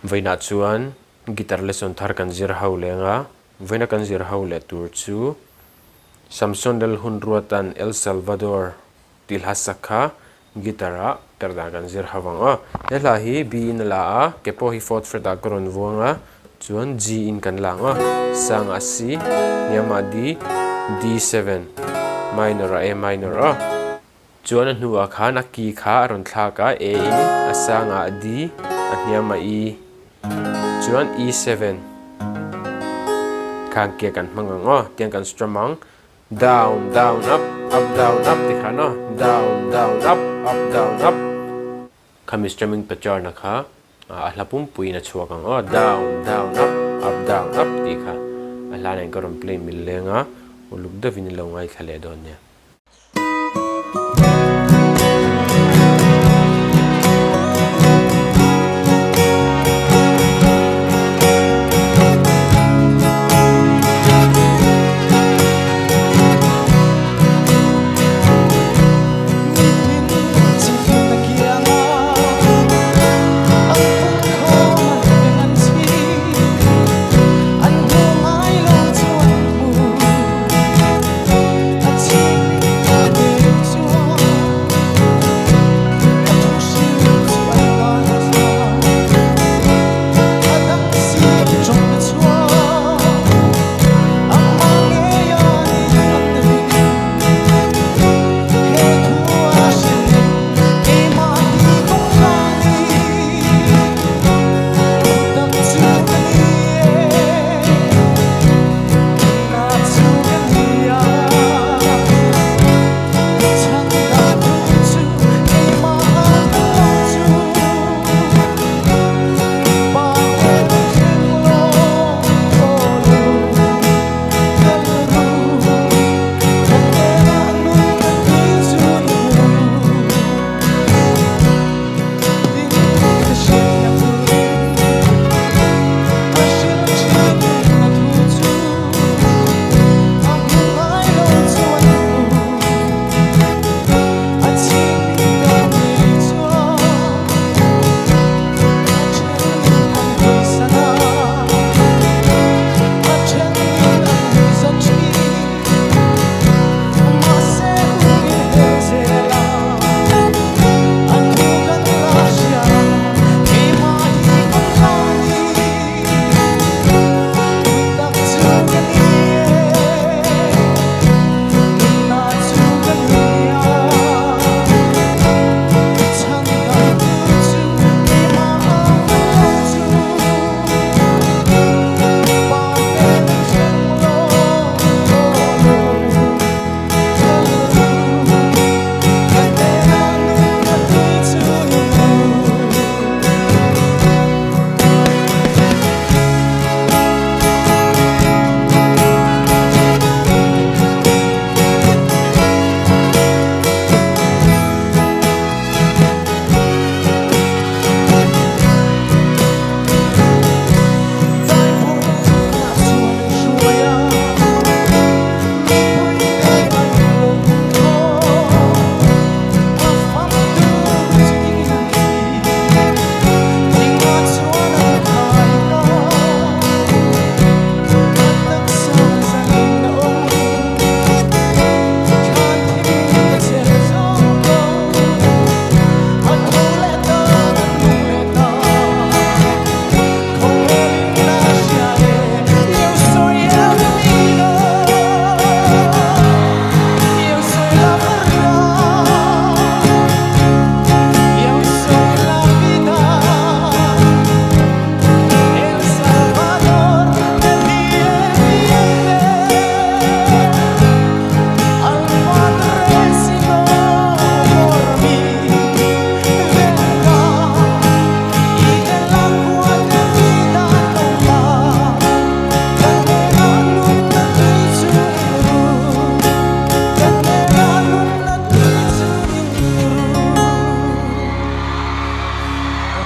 Vawiinah chuan guitar lesson thar kan zir ho leng a, vawiina kan zir ho leh tur chu Samson Lalhunruata'n El Salvador tih hla sak kha guitar ah perh dan kan zir ho ang aw. He hla hi B in a la a, ke pawh hi fourth fret ah ka rawn vuang a, chuan G in kan la ang aw. Sangah C, hniamah D, D7, minor ah A minor aw. Chuan a hnuah khan a key kha a rawn thlak a, A in a sangah D, a hniamah E, chuan E7 khan ke kan hmang ang aw, tiang kan strum ang, down down up, up down up ti khan aw, down down up, up down up, khami strumming pattern a kha a hla pumpuiin a chhuak ang aw, down down up, up down up tih kha a hla nen ka rawn play mil leng a, uluk deuhin i lo ngaithla leh dawn nia.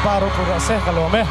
Pa ropui rawh se ka lawm e.